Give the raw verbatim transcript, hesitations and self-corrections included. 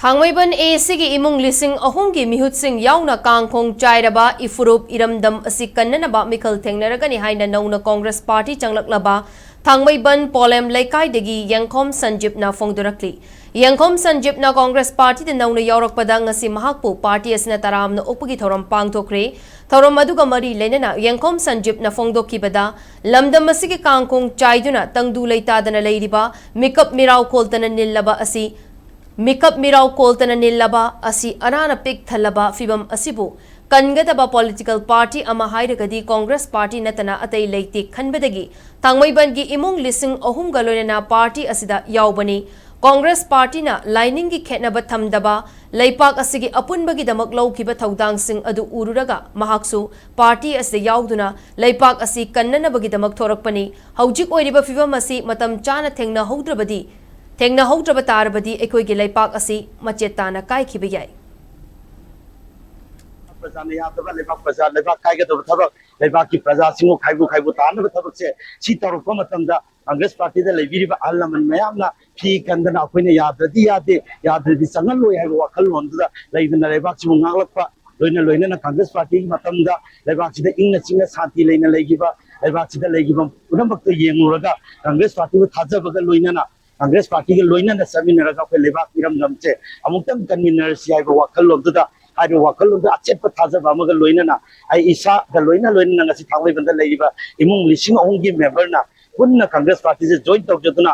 ꯊꯥꯡꯃꯩꯕꯟ ꯑꯦ ꯁꯤꯒꯤ ꯏꯃꯨꯡ ꯂꯤꯁꯤꯡ ꯑꯍꯨꯝꯒꯤ ꯃꯤꯍꯨꯠꯁꯤꯡ ꯌꯥꯎꯅ ꯀꯥꯡꯈꯣꯡ ꯆꯥꯏꯔꯕ ꯏꯐꯨꯔꯨꯞ ꯏꯔꯝꯗꯝ ꯑꯁꯤ ꯀꯟꯅꯅꯕ ꯃꯤꯈꯜ ꯊꯦꯡꯅꯔꯒꯅꯤ ꯍꯥꯏꯅ ꯅꯧꯅ ꯀꯣꯡꯒ꯭ꯔꯦꯁ ꯄꯥꯔꯇꯤ ꯆꯪꯂꯛꯂꯕ ꯊꯥꯡꯃꯩꯕꯟ ꯄꯣꯂꯦꯝ ꯂꯩꯀꯥꯏꯗꯒꯤ ꯌꯦꯡꯈꯣꯝ ꯁꯟꯖꯤꯞꯅ ꯐꯣꯡꯗꯣꯔꯛꯂꯤ꯫ ꯌꯦꯡꯈꯣꯝ ꯁꯟꯖꯤꯞꯅ ꯀꯣꯡꯒ꯭ꯔꯦꯁ ꯄꯥꯔꯇꯤꯗ ꯅꯧꯅ ꯌꯥꯎꯔꯛꯄꯗ ꯉꯁꯤ ꯃꯍꯥꯛꯄꯨ ꯄꯥꯔꯇꯤ ꯑꯁꯤꯅ ꯇꯔꯥꯝꯅ ꯑꯣꯛꯄꯒꯤ ꯊꯧꯔꯝ ꯄꯥꯡꯊꯣꯛꯈ꯭ꯔꯦ꯫ ꯊꯧꯔꯝ ꯑꯗꯨꯒ ꯃꯔꯤ ꯂꯩꯅꯅ ꯌꯦꯡꯈꯣꯝ ꯁꯟꯖꯤꯞꯅ ꯐꯣꯡꯗꯣꯛꯈꯤꯕꯗ, ꯂꯝꯗꯝ ꯑꯁꯤꯒꯤ ꯀꯥꯡꯈꯣꯡ ꯆꯥꯏꯗꯨꯅ ꯇꯪꯗꯨ ꯂꯩꯇꯥꯗꯅ ꯂꯩꯔꯤꯕ ꯃꯤꯀꯞ ꯃꯤꯔꯥꯎ ꯀꯣꯜꯇꯅ ꯅꯤꯜꯂꯕ ꯑꯁꯤ ꯃꯤꯀꯞ ꯃꯤꯔꯥꯎ ꯀꯣꯜꯇꯅ ꯅꯤꯜꯂꯕ ꯑꯁꯤ ꯑꯅꯥꯅ ꯄꯤꯛ ꯊꯜꯂꯕ ꯐꯤꯕꯝ ꯑꯁꯤꯕꯨ ꯀꯟꯒꯗꯕ ꯄꯣꯂꯤꯇꯤꯀꯦꯜ ꯄꯥꯔꯇꯤ ꯑꯃ ꯍꯥꯏꯔꯒꯗꯤ ꯀꯣꯡꯒ꯭ꯔꯦꯁ ꯄꯥꯔꯇꯤ ꯅꯠꯇꯅ ꯑꯇꯩ ꯂꯩꯇꯦ ꯈꯟꯕꯗꯒꯤ ꯊꯥꯡꯃꯩꯕꯟꯒꯤ ꯏꯃꯨꯡ ꯂꯤꯁꯤꯡ ꯑꯍꯨꯝꯒ ꯂꯣꯏꯅꯅ ꯄꯥꯔꯇꯤ ꯑꯁꯤꯗ ꯌꯥꯎꯕꯅꯤ꯫ ꯀꯣꯡꯒ꯭ꯔꯦꯁ ꯄꯥꯔꯇꯤꯅ ꯂꯥꯏꯅꯤꯡꯒꯤ ꯈꯦꯠꯅꯕ ꯊꯝꯗꯕ, ꯂꯩꯄꯥꯛ ꯑꯁꯤꯒꯤ ꯑꯄꯨꯟꯕꯒꯤꯗꯃꯛ ꯂꯧꯈꯤꯕ ꯊꯧꯗꯥꯡꯁꯤꯡ ꯑꯗꯨ ꯎꯔꯨꯔꯒ ꯃꯍꯥꯛꯁꯨ ꯄꯥꯔꯇꯤ ꯑꯁꯤꯗ ꯌꯥꯎꯗꯨꯅ ꯂꯩꯄꯥꯛ ꯑꯁꯤ ꯀꯟꯅꯅꯕꯒꯤꯗꯃꯛ ꯊꯣꯔꯛꯄꯅꯤ꯫ ꯍꯧꯖꯤꯛ ꯑꯣꯏꯔꯤꯕ ꯐꯤꯕꯝ ꯑꯁꯤ ꯃꯇꯝ ꯆꯥꯅ ꯊꯦꯡꯅꯍꯧꯗ꯭ꯔꯕꯗꯤ, ꯊꯦꯡꯅꯍꯧꯗ꯭ꯔꯕ ꯇꯥꯔꯕꯗꯤ ꯑꯩꯈꯣꯏꯒꯤ ꯂꯩꯄꯥꯛ ꯑꯁꯤ ꯃꯆꯦꯠ ꯇꯥꯅ ꯀꯥꯏꯈꯤꯕ ꯌꯥꯏ꯫ ꯄ꯭ꯔꯖꯥꯅ ꯌꯥꯗꯕ, ꯂꯩꯕꯥꯛ ꯄ꯭ꯔꯖꯥ, ꯂꯩꯕꯥꯛ ꯀꯥꯏꯒꯗꯕ ꯊꯕꯛ, ꯂꯩꯕꯥꯛꯀꯤ ꯄ꯭ꯔꯖꯥꯁꯤꯡꯕꯨ ꯈꯥꯏꯕꯨ ꯈꯥꯏꯕꯨ ꯇꯥꯅꯕ ꯊꯕꯛꯁꯦ ꯁꯤ ꯇꯧꯔꯛꯄ ꯃꯇꯝꯗ ꯀꯪꯒ꯭ꯔꯦꯁ ꯄꯥꯔꯇꯤꯗ ꯂꯩꯕꯤꯔꯤꯕ ꯑꯍꯜ ꯂꯃꯟ ꯃꯌꯥꯝꯅ ꯐꯤ ꯀꯟꯗꯅ ꯑꯩꯈꯣꯏꯅ ꯌꯥꯗ꯭ꯔꯗꯤ ꯌꯥꯗꯦ, ꯌꯥꯗ꯭ꯔꯗꯤ ꯆꯪꯍꯜꯂꯣꯏ ꯍꯥꯏꯕ ꯋꯥꯈꯜꯂꯣꯟꯗꯨꯗ ꯂꯩꯗꯅ ꯂꯩꯕꯥꯛꯁꯤꯕꯨ ꯉꯥꯛꯂꯛꯄ, ꯂꯣꯏꯅ ꯂꯣꯏꯅꯅ ꯀꯪꯒ꯭ꯔꯦꯁ ꯄꯥꯔꯇꯤꯒꯤ ꯃꯇꯝꯗ ꯂꯩꯕꯥꯛꯁꯤꯗ ꯏꯪꯅ ꯆꯤꯛꯅ ꯁꯥꯟꯇꯤ ꯂꯩꯅ ꯂꯩꯈꯤꯕ, ꯂꯩꯕꯥꯛꯁꯤꯗ ꯂꯩꯈꯤꯕ ꯄꯨꯝꯅꯃꯛꯇꯣ ꯌꯦꯡꯂꯨꯔꯒ ꯀꯪꯒ꯭ꯔꯦꯁ ꯄꯥꯔꯇꯤꯕꯨ ꯊꯥꯖꯕꯒ ꯂꯣꯏꯅꯅ ꯀꯪꯒ꯭ꯔꯦꯁ ꯄꯥꯔꯇꯤꯒ ꯂꯣꯏꯅꯅ ꯆꯠꯃꯤꯟꯅꯔꯒ ꯑꯩꯈꯣꯏ ꯂꯩꯕꯥꯛ ꯏꯔꯝꯗꯝꯁꯦ ꯑꯃꯨꯛꯇꯪ ꯀꯟꯃꯤꯟꯅꯔꯁꯤ ꯍꯥꯏꯕ ꯋꯥꯈꯜꯂꯣꯟꯗꯨꯗ, ꯍꯥꯏꯔꯤꯕ ꯋꯥꯈꯜꯂꯣꯟꯗꯨ ꯑꯆꯦꯠꯄ ꯊꯥꯖꯕ ꯑꯃꯒ ꯂꯣꯏꯅꯅ ꯑꯩ ꯏꯁꯥꯒ ꯂꯣꯏꯅ ꯂꯣꯏꯅꯅ ꯉꯁꯤ ꯊꯥꯡꯃꯩꯕꯟꯗ ꯂꯩꯔꯤꯕ ꯏꯃꯨꯡ ꯂꯤꯁꯤꯡ ꯑꯍꯨꯝꯒꯤ ꯃꯦꯝꯕꯔꯅ ꯄꯨꯟꯅ ꯀꯪꯒ꯭ꯔꯦꯁ ꯄꯥꯔꯇꯤꯁꯦ ꯖꯣꯏꯟ ꯇꯧꯖꯗꯨꯅ